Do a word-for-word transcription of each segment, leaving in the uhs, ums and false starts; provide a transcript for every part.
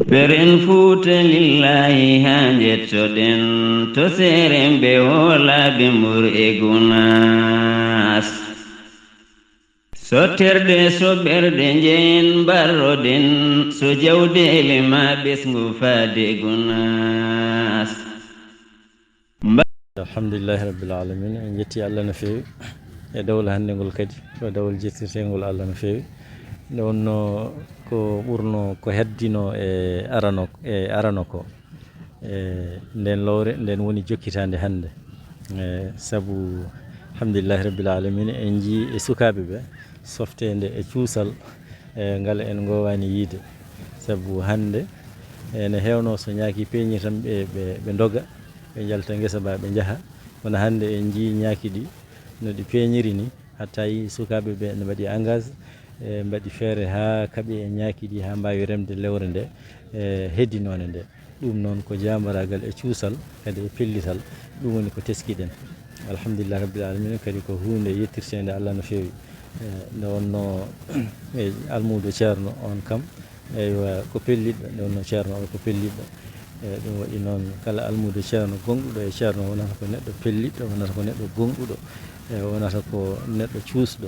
Ɓeren Fuuta lillaahi haa njettoɗen, to seeren ɓe hoolaaɓe Mbour e Gunaas. Sotterɗe soɓerɗe njehen mbarroɗen, so jawdeele maa ɓesngu faade Gunaas. Mba- Alhamdulillahi Rabbil Alamin. En njetti Allah no feewi e dawol hannde ngol kadi, ko dawol jettirteengol Allah no feewi. Nde wonno ko ɓurno ko heddino e arano, e arano ko. E nden lowre, nden woni jokkitaande hannde. E sabu, alhamdulillahi Rabbil Alamin, en njii e sukaaɓe ɓe softeende e cuusal, e ngal en ngowaani yiide. Sabu hannde ene heewno so ñaaki peeñi tan ɓe, ɓe, ɓe ndoga, ɓe njalta ngesa ba ɓe njaha. Kono hannde en njii ñaaki ɗi no ɗi peeñiri ni, hatta yi sukaaɓe ɓe ne mbaɗi engage, e mbaɗi feere haa kaɓi e ñaaki ɗi haa mbaawi remde lewre nde, e heddinoonde nde. Ɗum noon ko jaambaraagal e cuusal, kadi e pellital, ɗum woni ko teskiɗen. Alhamdulillahi Rabbil Alamin, kadi ko huunde yettirteende Allah no feewi. E, nde wonno, e, almuudo Ceerno on kam, eywa, ko pelliɗɗo, nde wonno Ceerno on ko pelliɗɗo. E, ɗum waɗi noon kala almuudo Ceerno gonɗuɗo e Ceerno wonata ko neɗɗo pelliɗɗo, wonata ko neɗɗo gonɗuɗo, e, wonata ko neɗɗo cuusɗo.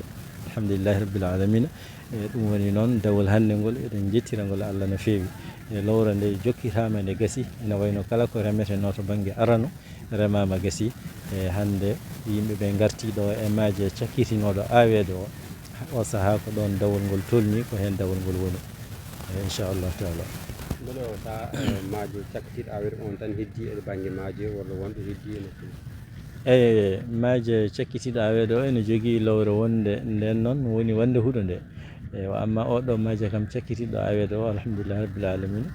Alhamdulillahi Rabbil Alamin. E, ɗum woni noon dawol hannde ngol, eɗen njettira ngol Allah no feewi. E, lowre nde jokkitaama nde gasi, ene wayno kala ko remetenoo to bannge arano, remaama gasi. E, hannde yimɓe ɓe ngarti ɗo e maaje cakkitinooɗo aaweede o, o sahaa ko ɗoon dawol ngol tolni, ko heen dawol ngol woni. E, inchallahu taala. Mbele o sahaa, e, maaje cakkitiiɗo aaweede on tan heddi e bannge maaje walla wonɓe heddi e nokkuuji? Eyi, maaje cakkitiiɗo aaweede o ene jogii lowre wonde nden noon woni wonde huɗo nde. Eyi, wa amma o ɗo maaje kam cakkitiiɗo aaweede o, alhamdulillahi rabbil alamin.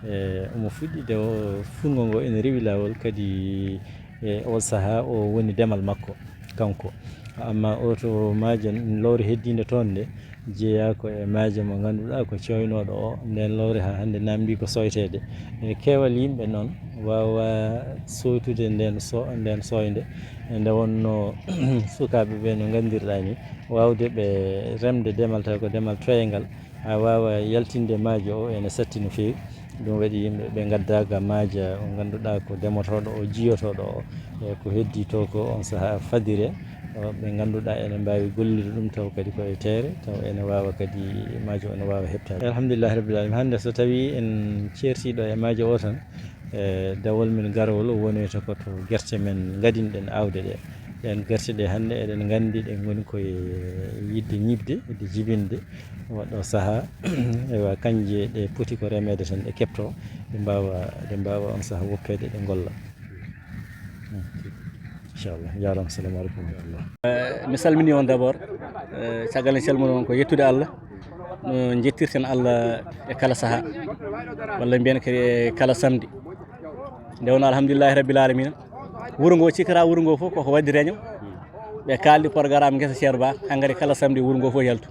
E, omo fuɗɗi de o fuɗngo ngo ene rewi laawol kadi, e, o sahaa o woni demal makko kanko. Amma o to maaje lowre heddiinde toon nde, jeyaa ko e maaje mo ngannduɗaa ko cooynooɗo o, nden lowre haa hannde namndi ko soyteede. E, keewal yimɓe noon waawa soytude nden so-, nden soynde. E, nde wonno sukaaɓe ɓe no nganndirɗaa ni, waawde ɓe remde demal tawi ko demal toyeyngal, haa waawa yaltinde maaje o ene satti no feewi. Ɗum waɗi yimɓe ɓe ngadda ga maaje o ngannduɗaa ko demotooɗo o, jiyotooɗo o, e, ko heddi to ko on sahaa fadire, o, ɓe ngannduɗaa ene mbaawi gollude ɗum taw kadi ko e teere, taw ene waawa kadi maaje o ene waawa heɓtaade. Alhamdulillahi rabbil alamin. Hannde so tawii en ceertii ɗo e maaje o tan, e, dawol men garowol o woni to ko to gerte men ngadinɗen aawde ɗe. Ɗeen gerte ɗe hannde eɗen nganndi ɗe ngoni koye yiɗde ñiɓde, yiɗde jibinde. Waɗɗo sahaa, ewa, kanje ɗe poti ko remeede tan, ɗe keɓto, ɗe mbaawa, ɗe mbaawa on sahaa woppeede, ɗe ngolla. Hmm. Inchallah. Jaaraama. Assalamu aleykum wa rahmatullah. Eh, mi salmini on d'abord. Eh, caggal nde calmini on ko yettude Allah. No njettirten Allah e kala sahaa. Walla mbiyen kadi e kala samedi. Nde wonno alhamdulillahi rabbil alamina. Wuro ngo cikkata wuro ngo fof koko waddi réunion. Ɓe kaaldi programme ngesa Ceerno Ba, hankkadi kala samedi wuro ngo fof yaltu.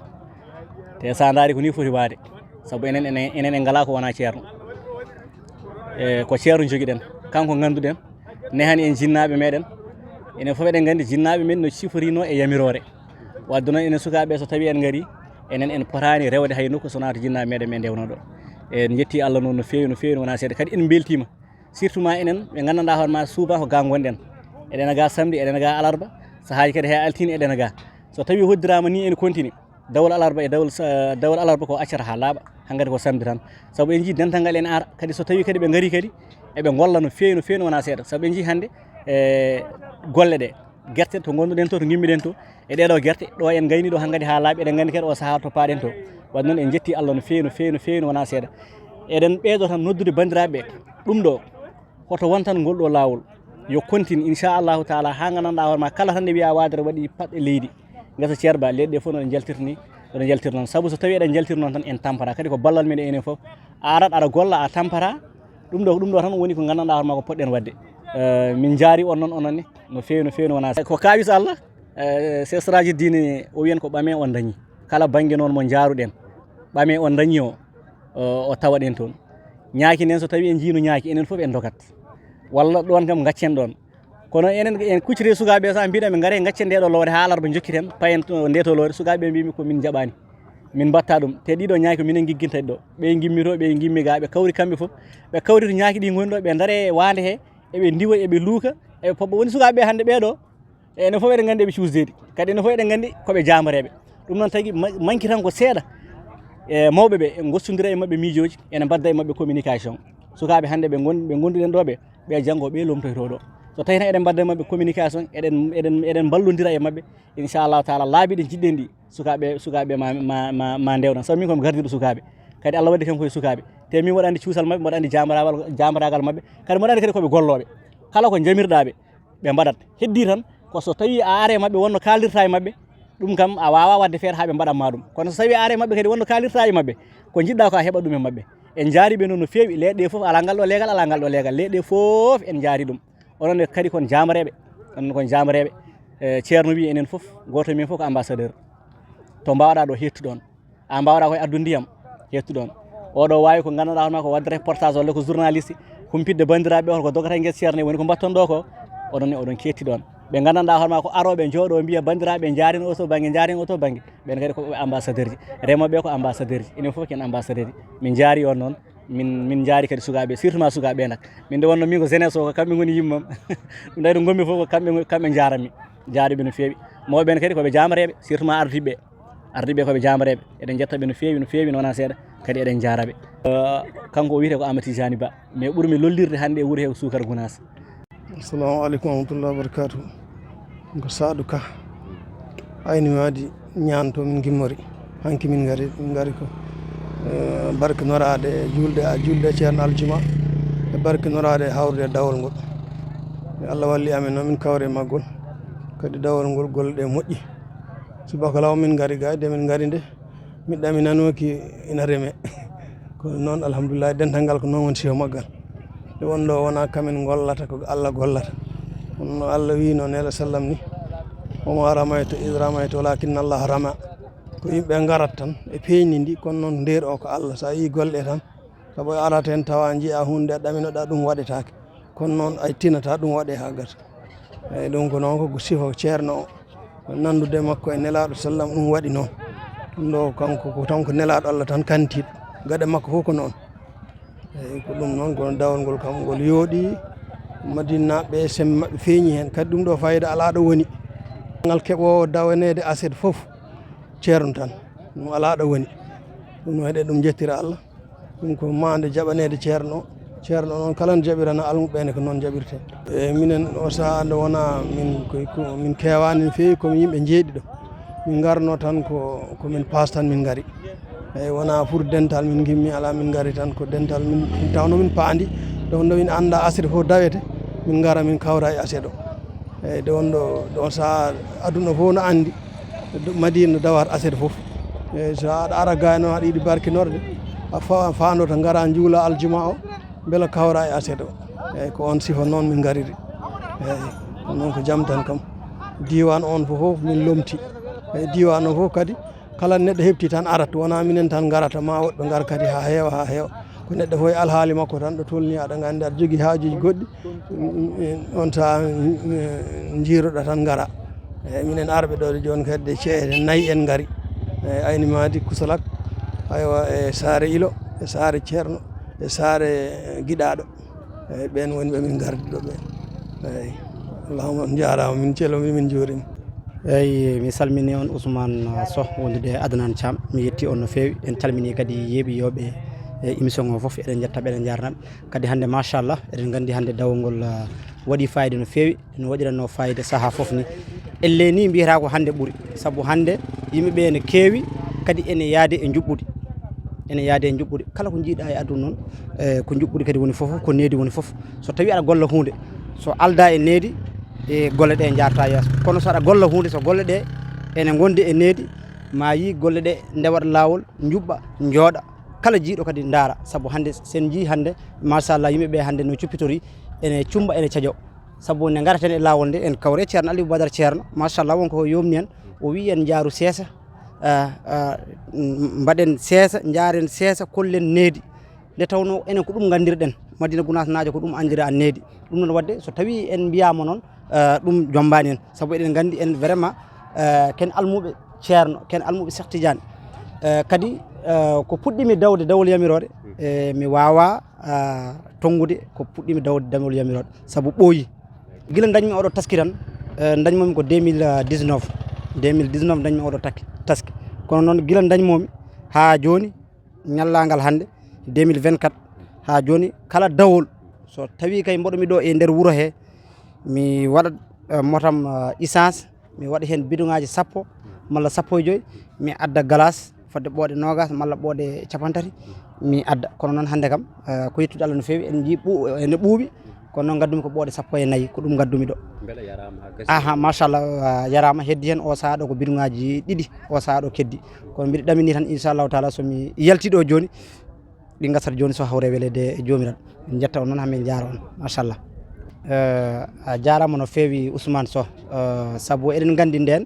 Te sa ndaari ko ni foti waade. Sabu enen, enen, enen en ngalaa ko wona Ceerno. E ko Ceerno jogiɗen. Kanko ngannduɗen. Nehani en jinnaaɓe meɗen. Enen fof eɗen nganndi jinnaaɓe men no ciforino e yamiroore. Wadde noon enen sukaaɓe so tawii en ngarii, enen en potaani rewde hay nokku so wonaa to jinnaaɓe meɗen ɓe ndewnoo ɗo. En njetti Allah noon no feewi, no feewi, wonaa seeɗa. Kadi en mbeltiima. Surtout ma enen ɓe nganndanɗaa hoore ma souvent ko ga ngonɗen. Eɗen ga samedi, eɗen ga alarba, sahaaji kadi hay altine eɗen ga. So tawii hoddiraama ni ene continue, dawol alarba e dawol sa-, dawol alarba ko accata haa laaɓa, hankkadi ko samedi tan. Sabu en njii dental ngal ene ara, kadi so tawii kadi ɓe ngarii kadi, eɓe ngolla no feewi, no feewi, no wonaa seeɗa. Sabu en njii hannde, e, golle ɗe, gerte to ngonduɗen to, to ngimmiɗen to, e ɗeɗo gerte, ɗo en ngayni ɗo hankkadi haa laaɓi, eɗen nganndi kadi o sahaa to paaɗen to. Wadde noon en njetti Allah no feewi, no feewi, no feewi, no wonaa seeɗa. Eɗen ɓeydo tan noddude banndiraaɓe ɓe, ɗum ɗo, hoto won tan ngol ɗo laawol. Yo continue, inchallahu taala, haa nganndanɗaa hoore ma, kala tan nde wiya waade aɗa waɗi paɗɗe leydi. Ngesa Ceerno Ba, leɗɗe ɗe fof no ɗe njaltirta ni, no ɗe njaltirta noon. Sabu so tawii eɗen njaltira noon tan, en tampata. Kadi ko ballal men enen fof. A arat, aɗa golla, a tampata. Ɗum ɗo, ɗum ɗo tan woni ko nganndanɗaa hoore ma ko poɗɗen waɗde. Eh, min njaari on noon, onon ne, no feewi, no feewi, no wonaa. Ko kaawis Allah, eh, Seeɗa Siraaji Diine o wiyan ko ɓame on dañi. Kala bannge noon mo njaaruɗen, ɓame on dañi o, o, o tawaɗen toon. Ñaaki nden so tawii en njiino ñaaki, enen fof en ndogat. Walla ɗoon kam ngaccen ɗoon. Kono enen en kucciti sukaaɓe ɓe, so a mbiɗa ɓe ngare ngaccen nde ɗo lowre haa alarba njokkiten, payen to, nde to lowre, sukaaɓe ɓe mbiimi ko min njaɓaani. Min mbatta ɗum. Te ɗiɗo ñaaki ko minen ngigginta ɗo. Ɓe ngimmi to, ɓe ngimmi ga, ɓe kawri kamɓe fof. Ɓe kawri to ñaaki ɗi ngoni ɗo, ɓe ndare waande he, eɓe ndiwa, eɓe luuka, eɓe pobba. Woni sukaaɓe hannde ɓee ɗo, enen fof eɗen nganndi eɓe cuusdeede. Kadi enen fof eɗen nganndi ko ɓe jaambareeɓe. Ɗum noon tagi ma-, manki tan ko seeɗa. E mawɓe ɓe, en ngossondira e maɓɓe miijooji, ene mbadda e maɓɓe communication. Sukaaɓe hannde ɓe ngon-, ɓe ngonduɗen ɗo ɓe, ɓe janngo ɓe lomtoyto ɗo. So tawi tan eɗen mbadda e maɓɓe communication, eɗen, eɗen, eɗen mballondira e maɓɓe, inchallahu taala, laabi ɗi njiɗɗen ɗi, sukaaɓe, sukaaɓe ma, ma, ma, ma ndewna. Sabu min komi gardiiɗo sukaaɓe. Kadi Allah waddi kanko e sukaaɓe. Te min mboɗo anndi cuusal maɓɓe, mboɗo anndi jaambaraagal, jaambaraagal maɓɓe. Kadi mboɗo anndi kadi ko ɓe gollooɓe. Kala ko njamirɗaa ɓe, ɓe mbaɗat. Heddii tan, ko so tawii a are maɓɓe wonno kaalirta e maɓɓe, ɗum kam a waawaa waɗde feere haa ɓe mbaɗan ma ɗum. Kono so tawii a are maɓɓe kadi wonno kaalirta e maɓɓe, ko njiɗɗaa ko a heɓat ɗum e maɓɓe. En njaari ɓe noon no feewi, leeɗe ɗe fof, alaa ngal ɗo leegal, alaa ngal ɗo leegal. Leeɗe ɗe fof en njaari ɗum. Onon ne kadi kon jaambareeɓe, onon kon jaambareeɓe. E, Ceerno wii enen fof, gooto e men fof ko ambassadeur. To mbaawɗaa ɗo, heettu ɗoon. A mbaawɗaa koye addude ndiyam, heettu ɗoon. Oɗo waawi ko nganndanɗaa hono maa ko waɗde reportage walla ko journaliste, humpitde banndiraaɓe ɓe, holko dogata e ngesa Ceerno, woni ko mbatton ɗo ko, oɗon ne oɗon keetti ɗoon. Ɓe nganndanɗaa hono maa ko arooɓe njooɗoo mbiya banndiraaɓe njaaren oo to bannge, njaaren oo to bannge, ɓeen kadi ko ɓe ambassadeur ji. Remooɓe ɓe ko ambassadeur ji, enen fof ko en ambassadeur ji. Min njaari on noon, min, min njaari kadi sukaaɓe, surtout ma sukaaɓe ɓe nak. Min nde wonno min ko jeunesse o, ko kamɓe ngoni yimmam. Ɗum tawi ɗo ngonmi fof ko kamɓe, kamɓe njaarammi. Jaariɓe no feewi. Mawɓe ɓeen kadi ko ɓe jaamareeɓe, surtout ma ardiiɓe ɓe. Ardiiɓe ko ɓe jaamareeɓe. Eɗen njetta ɓe no feewi, no feewi, no wonaa seeɗa. Kadi eɗen njaara ɓe. Eh, kanko o wiyetee ko Amadou Tijani Ba. Mais ɓurmi lollirde hannde e wuro he ko Suukar Gunaas. Assalamu aleykum wa rahmatullahi wa barakatuh. Ko Saadu Ka. Ayni Maadi ñaanto min ngimmori. Hanki min ngari, min ngari ko, eh, barkinoraade juulde, a juulde Ceerno Aljuma. E barkinoraade hawrude dawol ngol. E Allah walli amen noon min kawri e maggol. Kadi dawol ngol golle ɗe moƴƴi. Subaka law min ngari ga, de min ngari nde. Miɗɗa mi nanooki ina reme. Ko noon, alhamdulillahi, dental ngal ko noon woni sifa maggal. Nde wonɗo wonaa kamen ngollata, ko Allah gollata. Kono no Allah wiino Neela sallam ni, "Wama ramayta id ramayta walakinna Allah rama." Ko yimɓe ngarat tan, e peeñni ndi, kono noon ndeer o ko Allah. So a yii golle tan, sabu a arat heen tawa njiya huunde a ɗaminoɗa ɗum waɗetaake. Kono noon a tinata ɗum waɗe haa gasa. Eyi, ɗum ko noon ko sifa Ceerno o. Nanndude makko e Nelaaɗo sallam ɗum waɗi noon. Ɗum ɗo kanko ko tan ko Nelaaɗo Allah tan kantiiɗo. Gaɗe makko fof ko noon. Eyi, ko ɗum noon, kono dawol ngol kam ngol yooɗi. Madinaaɓe e semmbe maɓɓe feeñi heen. Kadi ɗum ɗo fayida alaa ɗo woni. Ngal keɓoowo dawaneede aset fof Ceerno tan. Ɗum alaa ɗo woni. Ɗum noon eɗen ɗum njettira Allah. Ɗum ko maande jaɓaneede Ceerno. Ceerno noon kala no jaɓirana almuɓɓe ne ko noon jaɓirte. E minen o sahaa nde wonaa min ko, ko min keewaani no feewi, ko min yimɓe njeeɗiɗo. Min ngarno tan ko, ko min paas tan min ngari. Eyi wonaa pour dental min ngimmi alaa min ngari tan ko dental min tawno min paandi. Ɗo no min annda aset fof dawete. Min ngara min kawra e aset o. Eyi ɗo wonɗo ɗo sahaa aduna fof no anndi. Madina dawat aset fof. Eyi so aɗa ara gayno aɗa yiɗi barkinorde. A fa-, faandoto ngara njuula aljuma o. Mbela kawra e aset o. Eyi ko on sifa noon min ngariri. Eyi ɗum noon ko jam tan kam. Diiwaan on fof fof min lomti. Eyi diiwaan o fof kadi kala neɗɗo heɓti tan arat. Wonaa minen tan ngarata ma woɗɓe ngar kadi haa heewa, haa heewa. Ko neɗɗo fof e alhaali makko tan ɗo tolni aɗa nganndi aɗa jogii haajuuji goɗɗi. On sahaa njiiroɗa tan ngara. Eyi minen arɓe ɗo jooni kadi ceede nayi en ngari. Eyi Ayni Maadi, Kusalak, aywa e Saare Ilo, e Saare Ceerno, e Saare Giɗaaɗo. Eyi ɓeen woni ɓe min ngardi ɗo ɓe. Eyi Allahumma on njaaraama, min celomii, min njuuriima. Eyi mi salmini on Ousmane Soh wondude e Adnan Thiam, mi yetti on no feewi. En calmini kadi yeeɓiyooɓe e émission o fof, eɗen njetta ɓe, eɗen njaarna ɓe. Kadi hannde machallah eɗen nganndi hannde dawol ngol, ah, waɗi fayida no feewi, no waɗiranno fayida sahaa fof ni. Elle ni mbiyata ko hannde ɓuri, sabu hannde yimɓe ɓe ene keewi, kadi ene yaade e njuɓɓudi. Ene yaade e njuɓɓudi. Kala ko njiiɗa e aduna noon, eh, ko njuɓɓudi kadi woni fof, ko needi woni fof. So tawi aɗa golla huunde, so alda e needi, e golle ɗe njaarta yeeso. Kono so aɗa golla huunde, so golle ɗe ene ngondi e needi, ma yii golle ɗe ndewat laawol, njuɓɓa, njooɗa. Kala jiiɗo kadi ndaara, sabu hannde sen njii hannde, machallah, yimɓe ɓe hannde no cuppitori, ene cumba, ene caƴo. Sabu nde ngaraten e laawol nde, en kawre Ceerno Aliou Badara Ceerno, machallah, wonko o yomni en, o wii en njaaru seesa, ah, ah, m-, mbaɗen seesa, njaaren seesa, kollen needi. Nde tawnoo enen ko ɗum nganndirɗen, Madina Gunaas naajo ko ɗum anndira needi. Ɗum noon waɗde so tawii en mbiyaama noon, eh, ɗum jommbaani en. Sabu eɗen nganndi en vraiment, eh, ken almuɓe Ceerno, ken almuɓe Cheikh Tidiane. Eh, kadi, eh, ko puɗɗimi dawde dawol yamiroore, eh, mi waawa, ah, tonngude ko puɗɗimi dawde dawol yamiroore, sabu ɓooyi. Gila dañmi oɗo taski tan, eh, dañmomi ko deux mille dix-neuf. Deux mille dix-neuf dañmi oɗo takki, taski. Kono noon gila dañmomi haa jooni, ñallaangal hannde, deux mille vingt-quatre, haa jooni, kala dawol, so tawi kay mboɗo mi ɗo e nder wuro he, mi waɗa, eh, motam, eh, essence, mi waɗa heen bidoŋaaji sappo malla sappo e joy, mi adda galas fodde ɓooɗe noogas malla ɓooɗe capantati, mi adda. Kono noon hannde kam, eh, ko yettude Allah no feewi, en njii ɓu-, ene ɓuuɓi, kono noon ngaddumi ko ɓooɗe sappo e nayi, ko ɗum ngaddumi ɗo. Mbele yaraama haa gasi. Aha, machallah, ah, yaraama. Heddi heen o sahaa ɗo ko bidoŋaaji ɗiɗi o sahaa ɗo keddi. Kono mbiɗa ɗamini tan, inchallahu taala, so mi yalti ɗo jooni, ɗi ngasata jooni so hawre weleede e Joomiral. Min njetta on noon, haa min njaara on. Machallah. Eh, a jaaraama no feewi, Ousmane Sow. Eh, sabu eɗen nganndi ndeen,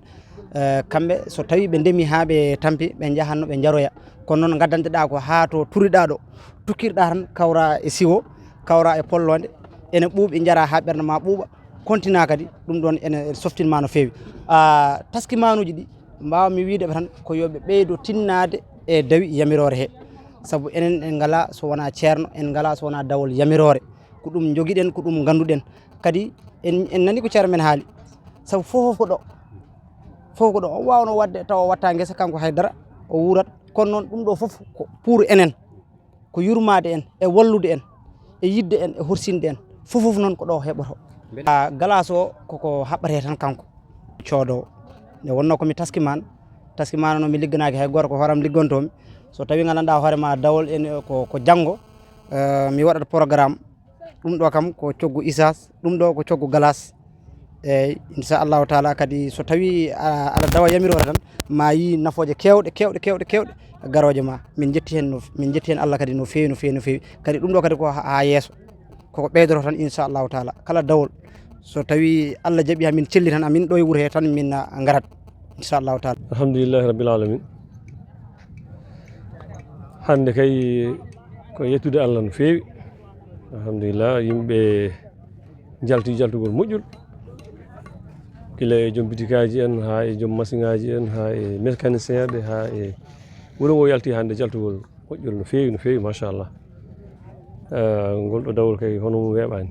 eh, kamɓe so tawi ɓe ndemi haa ɓe tampi, ɓe njahanno ɓe njaroya. Kono noon ngaddanteɗaa ko haa to turiɗaa ɗo, tukkirɗaa tan kawra e siwo, kawra e polloonde, ene ɓuuɓi, njara haa ɓernde ma ɓuuɓa, kontinaa kadi, ɗum ɗoon ene softin ma no feewi. Ah, taski maanuuji ɗi, mbaawa mi wiide ɓe tan ko yo ɓe ɓeydo tinnaade e dawi yamiroore he. Sabu enen en ngalaa so wonaa ceerno, en ngalaa so wonaa dawol yamiroore. Ko ɗum njogiɗen, ko ɗum ngannduɗen. Kadi en, en nani ko ceerno men haali. Sabu fof ko ɗo, fof ko ɗo. O waawno waɗde tawa o watta ngesa, kanko haydara, o wuurat. Kono noon ɗum ɗo fof ko pour enen. Ko yurmaade en, e wallude en, e yiɗde en, e horsinde en. Fof fof noon ko ɗo heɓoto. Ah, galas o koko haɓɓatee tan kanko. Coodoowo. Nde wonnoo ko mi taskimaan, taskimaan no mi ligganaaki hay gooto, ko hooram liggontoomi. So tawii ngandanɗaa hoore ma dawol en ko, ko janngo, eh, mi waɗat programme. Ɗum ɗo kam ko coggu isaas, ɗum ɗo ko coggu galas. Eeyi, inchallahu taala kadi so tawii a, aɗa dawa yamiroore tan, ma yii nafooje keewɗe, keewɗe, keewɗe, keewɗe garooje ma. Min njetti heen no, min njetti heen Allah kadi no feewi, no feewi, no feewi. Kadi ɗum ɗo kadi ko ha, haa yeeso. Koko ɓeydoto tan inchallahu taala. Kala dawol, so tawii Allah jaɓii haa min celli tan, amin ɗo e wuro he tan min, ah, ngarat inchallahu taala. Alhamdulillahi rabbil alamin. Hannde kay ko yettude Allah no feewi. Alhamdulillah, yimɓe njalti jaltugol moƴƴol. Gila e joom bitikaaji en, haa e joom masiŋaaji en, haa e mécanicien ɓe, haa e wuro ngo yalti hannde jaltugol moƴƴol no feewi, no feewi, machallah. Eh, ngol ɗo dawol kay hono mum weeɓaani.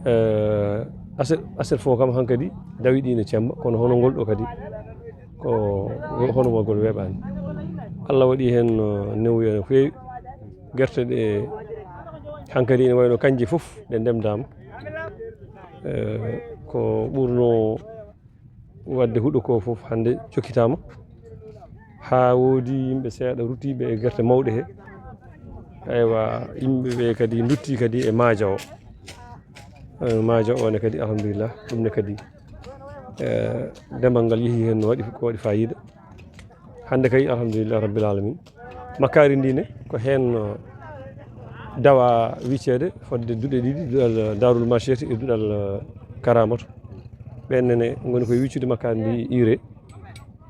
Eh, aset, aset fof kam hankadi dawi ɗi no cemba, kono hono ngol ɗo kadi ko hono magol weeɓaani. Allah waɗi heen, eh, newuya no feewi. Gerte ɗe hankadi ene wayno kanje fof ɗe ndemdaama. Eh, ko ɓurno waɗde huɗo ko fof hannde jokkitaama. Haa woodi yimɓe seeɗa ruttiiɓe e gerte mawɗe he. Eywa, yimɓe ɓe kadi ndutti kadi e maaja o. Eh, maaja o ne kadi, alhamdulillah, ɗum ne kadi, eh, demal ngal yehi heen no waɗi, ko waɗi faayiida. Hannde kay, alhamdulillah rabbil alamin. Makkaari ndi ne, ko heen, uh, dawa wicceede fodde duɗe ɗiɗi, duɗal, uh, Darul Machiyati e duɗal, uh, Karamatu. Ɓeen ne, ne ngoni koye wiccude makkaari ndi urée.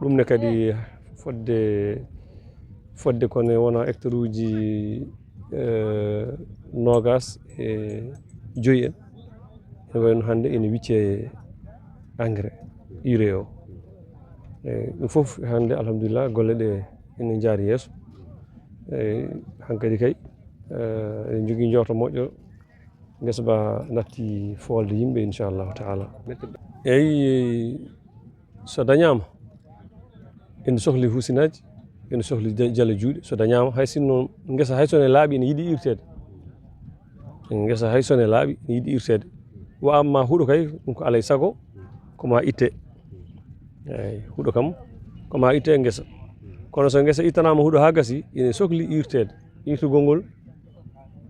Ɗum ne kadi fodde, fodde ko ne wona hectare uji, eh, noogas e joyi en. Ene wayno hannde ene wicce engrais, urée o. Eh, ɗum fof hannde, alhamdulillah, golle ɗe ene njaari yeeso. Eh, hankadi kay, eh, eɗen njogii njorto moƴƴo, ngesa ba natti foolde yimɓe, inchallahu taala. Eyi, so dañaama, ene sohli husinaaji, ene sohli ja-, jale juuɗe. So dañaama, hay sinno ngesa, hay so ne laaɓi, ene yiɗi irteede. Ngesa, hay so ne laaɓi, ene yiɗi irteede. Wa amma huɗo kay, ɗum ko alay sago, ko ma itte. Eyi, huɗo kam, ko ma itte e ngesa. Kono so ngesa ittanaama huɗo haa gasi, ene sohli irteede. Irtugol ngol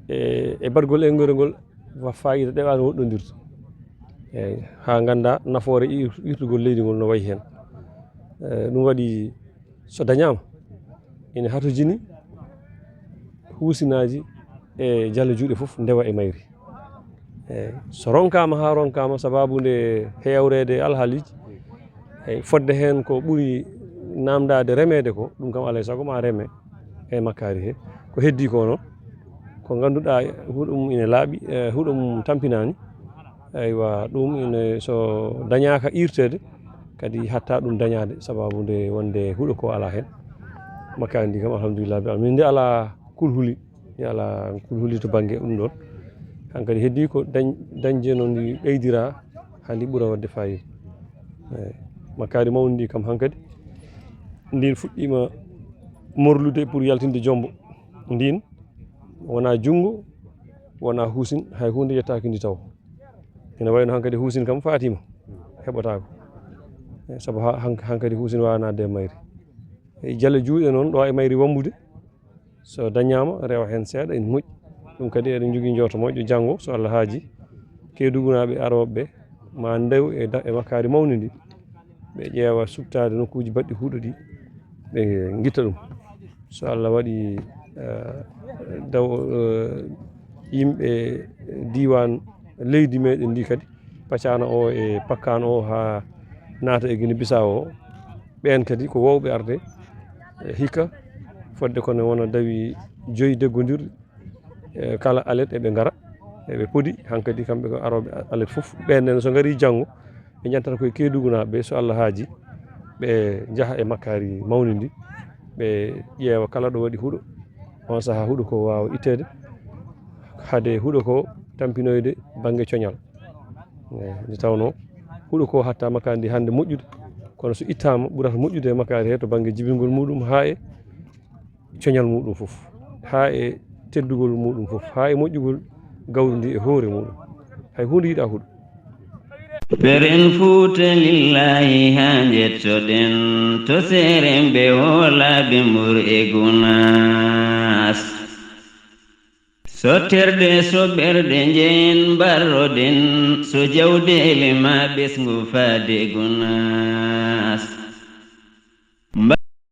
e, e baɗgol engrais ngol, wa-, faayiida ɗeɓaani woɗɗondirde. Eyi, haa ngannda nafoore ir-, irtugol leydi ngol no wayi heen. Eh, ɗum waɗi so dañaama, ene hatojini huusinaaji e jale juuɗe fof ndewa e mayri. Eyi, so ronkaama haa ronkaama, sababu nde heewreede alhaaliiji, eyi, fodde heen ko ɓuri naamndaade remeede ko, ɗum kam alay sago ma reme e makkaari he. Ko heddii ko noon, ko ngannduɗaa huɗo mum ine laaɓi, e, huɗo mum tampinaani. Eywa, ɗum ine so dañaaka irteede, kadi hatta ɗum dañaade, sababu nde wonde huɗo ko alaa heen. Makkaari ndi kam, alhamdulillah, be min ndi alaa kulhuli, ndi alaa kulhuli to bannge ɗum ɗon. Hankadi heddi ko dañ-, dañde noon ndi ɓeydira, haa ndi ɓura waɗde faayiida. Eey, makkaari mawndi ndi kam hankadi, ndin fuɗɗiima morlude pour yaltinde jombo. Ndin wonaa junngo, wonaa huusin, hay huunde yettaaki ndi taw. Ina wayno hankadi huusin kam faatiima, heɓotaako. Eey, sabu ha-, hank-, hankadi huusin waawaa naatde e mayri. E jale juuɗe noon, ɗo e mayri wambude, so dañaama, rewa heen seeɗa, ina moƴƴi. Ɗum kadi eɗen njogii njooto moƴƴo, janngo, so Allah haaji, Keedugunaaɓe arooɓe ɓe, ma ndew e da-, e makkaari mawndi ndi, ɓe ƴeewa suɓtaade nokkuuji baɗɗi huɗo ɗi, ɓe ngitta ɗum. So Allah waɗi, eh, daw, eh, yimɓe diiwaan leydi meɗen ndi kadi, Pacana o e Pakkan o haa naata e Gine Bisawo o, ɓeen kadi ko wowɓe arde, e hikka fodde kono wona dawi joyi deggondirɗi, e kala alet eɓe ngara, eɓe podi hankadi kamɓe ko arooɓe alet fof. Ɓeen nen so ngari janngo, ɓe njantata koye Keedugunaaɓe ɓe, so Allah haaji, ɓe njaha e makkaari mawndi ndi, ɓe ƴeewa kala ɗo waɗi huɗo, on sahaa huɗo ko waawa itteede, hade huɗo ko tampinoyde bannge coñal. Eey, nde tawnoo huɗo ko hatta makkaari ndi hannde moƴƴude, kono so ittaama ɓurata moƴƴude e makkaari he to bannge jibingol muɗum haa e coñal muɗum fof, haa e teddugol muɗum fof, haa e moƴƴugol gawri ndi e hoore muɗum. Hay huunde yiɗaa huɗo. Beren Fuuta lillaahi haa njettoɗen, to seeremɓe hoolaaɓe Mbour e Gunaas. So terɗe, so ɓerɗe njeen mbarroɗen, so jawdeeli ma ɓesngu faade Gunaas.